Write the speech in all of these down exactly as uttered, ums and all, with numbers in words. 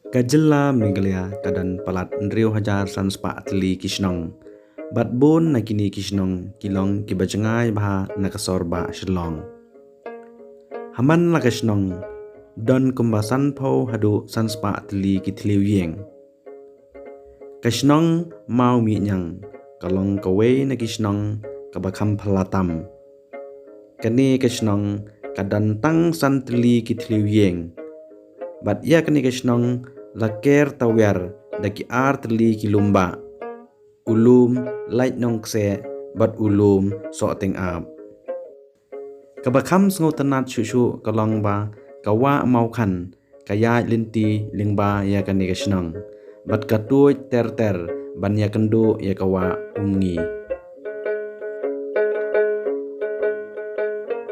Ka jylla Meghalaya ka don palat hynriew hajar san spah tylli ki shnong. Bad bun na kine ki shnong ki long kiba jngai bha na ka sor bah Shillong. Ha man la ka shnong don kumba sanphew haduh san spah tylli ki thliew ïing. Ka shnong Mawmihñiang ka long kawei na ki shnong kaba kham phylla tam. Kane ka shnong ka don tang san tylli ki thliew ïing. Bad ïa kane ka shnong la ker tawiar da ki ar tylli ki lum bah. U lum Lait Nongkseh bad u lum Sohtieng Ap. Kaba kham sngewtynnat shuh shuh ka long ba ka wah Mawkhan ka ïaid lynti lyngba ïa kane ka shnong. Bad ka tuid ter ter ban ïakynduh ïa ka wah Umngi.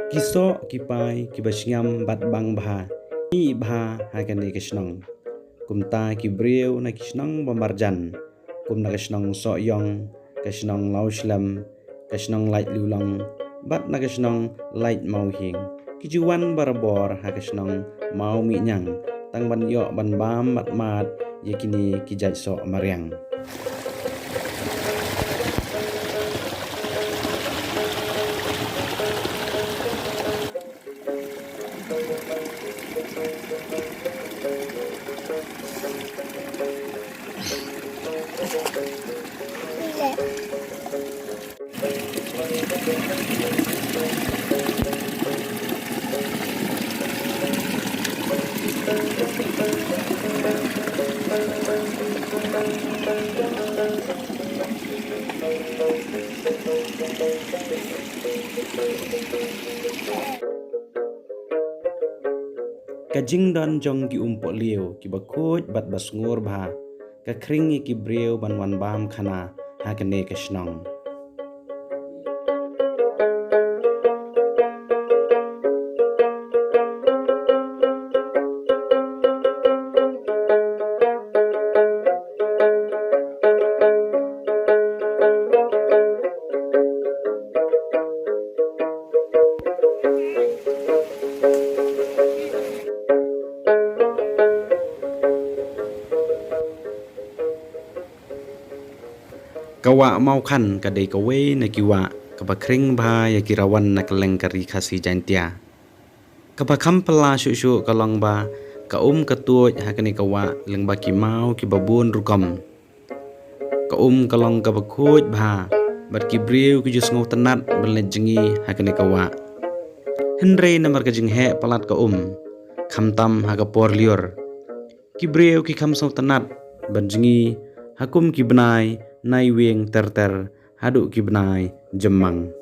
Ki soh ki pai kiba shngiam bad bang bha, ki bha ha kane ka shnong. Kumta ki briew na ki shnong ba marjan, kum na ka shnong Sohiong, ka shnong Lawshlem, ka shnong Laitlulong, bad na ka shnong Lait Mawhieng. Ki ju wan barabor ha ka shnong Mawmihñiang, tang ban ïoh ban bam mad mad ïa kine ki jait soh mariang. Ka jingdon jong ki umpohliew kiba khuid bad ba sngur bha ka khring ïa ki briew ban wan bam khana ha kane ka shnong. Ka wah Mawkhan ka dei kawei na ki wah kaba khring bha ïa ki rawan na kylleng ka Ri Khasi Jaintia. Kaba kham phylla shuh shuh ka long ba ka um ka tuid ha kane ka wah lyngba ki maw kiba bun rukom. Ka um ka long kaba khuid bha bad ki briew ki ju sngewtynnat ban leit jngi ha kane ka wah. Hynrei namar ka jingheh palat ka um, khamtam ha ka por lyiur, ki briew ki kham sngewtynnat ban jngi ha kum ki bnai Naiwieng ter ter haduh ki bnai Jymmang.